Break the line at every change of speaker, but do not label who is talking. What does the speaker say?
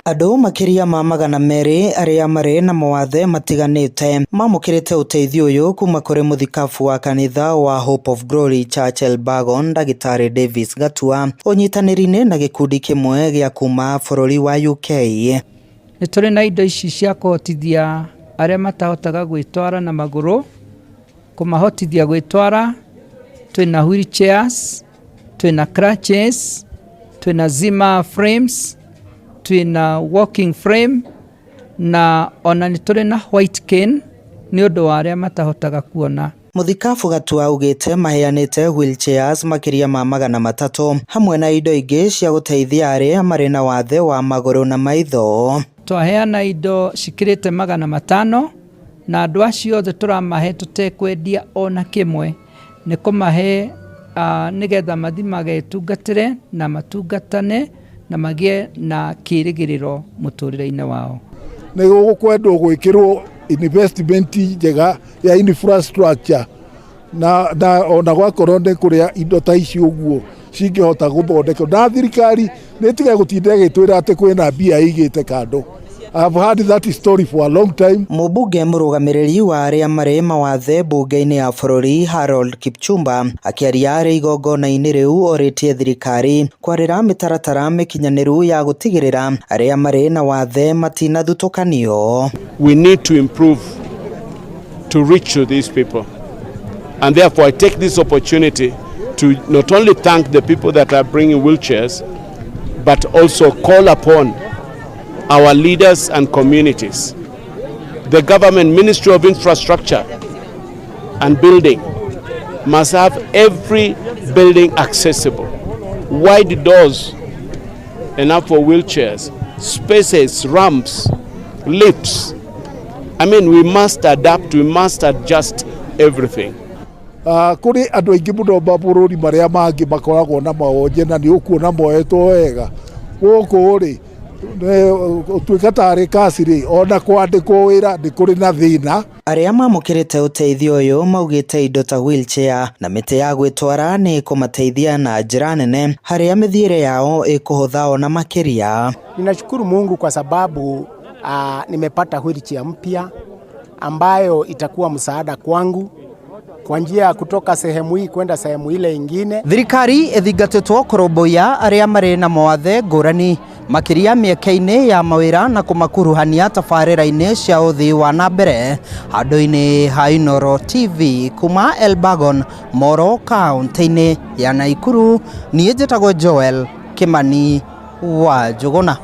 Andũ makĩria ma 200 arĩa marĩ na mawathe matiganĩte mamũkĩrĩte ũteithio ũyũ kuma kũrĩ mũthikabu wa kanitha wa Hope of Glory Church Elbagon Ndagĩtarĩ Davis Gatua ũnyitanĩri-inĩ na gĩkundi kĩmwe gĩa kuma bũrũri wa UK.
Nĩ tũrĩ na indo ici cia kũhotithia arĩa matahotaga gwĩtwara na magũrũ, kũmahotithia gwĩtwara, twĩna wheelchairs, twĩna crutches, twĩna Zimmer frames, twĩna walking frame na ona nĩ tũrĩ na white cane nĩ ũndũ wa arĩa matahotaga kuona.
Mũthikabu Gatua augĩte maheanĩte wheelchairs makĩria ma 300 hamwe na indo ingĩ cia gũteithia arĩa marĩ na wathe wa magũrũ na maitho.
Twaheana indo cikĩrĩte 500 na andũ acio othe tũramahe tũtekwendia ona kĩmwe, nĩ kũmahe nĩgetha mathi magetungatĩre na matungatane na magĩe na kĩrĩgĩrĩro mũtũrĩre-inĩ wao.
Nĩ gũkwendwo gwĩkĩrwo investment njega ya infrastructure na ona gwakorwo nĩ kũrĩa indo ta ici ũguo cingĩhota gũthondekwo na thirikari nĩ ĩtige gũtinda ĩgĩtwĩra atĩ kwĩna mbia ĩigĩte kando. I've heard that story for a long time.
Mũmbunge mũrũgamĩrĩri wa arĩa marĩ mawathe mbunge-inĩ ya bũrũri Harold Kipchumba akĩaria arĩ igongona-inĩ rĩu orĩtie thirikari kwarĩra mĩtaratara mĩkinyanĩru ya gũtigĩrĩra arĩa marĩ na wathe matinathutũkanio.
We need to improve to reach to these people, and therefore I take this opportunity to not only thank the people that are bringing wheelchairs, but also call upon our leaders and communities. The government, Ministry of Infrastructure and Building, must have every building accessible, wide doors enough for wheelchairs, spaces, ramps, lifts. I mean, we must adapt, we must adjust everything.
Kũrĩ andũ aingĩ mũno mabũrũri marĩa mangĩ makoragwo na mawonje na nĩ ũkuona moetwo wega. Gũkũ rĩ, ũtuĩka tarĩ kasi rĩ, ona kwandĩkwo wĩra nĩ kũrĩ na thĩna.
Arĩa mamũkĩrĩte ũteithio ũyũ maugĩte indo ta wheelchair na mĩtĩ ya gwĩtwara nĩ ĩkũmateithia na njĩra nene harĩa mĩthiĩre yao ĩkũhũtha ona makĩria.
Ninashukuru Mungu kwa sababu nimepata wheelchair mpya ambayo itakuwa msaada kwangu kwa njia ya kutoka sehemu hii kwenda sehemu ile ingine.
Thirikari ĩthingatĩtwo kũrũmbũiya arĩa marĩ na mawathe ngũrani makĩria mĩeke-inĩ ya mawĩra na kũmakuruhania tabarĩra-inĩ cia ũthii wa na mbere. Handũ-inĩ ha Inooro TV kuma Elbagon, Moro, kaunti-inĩ ya Naikuru, niĩ njĩtagwo Joel Kimani wa Njũgũna.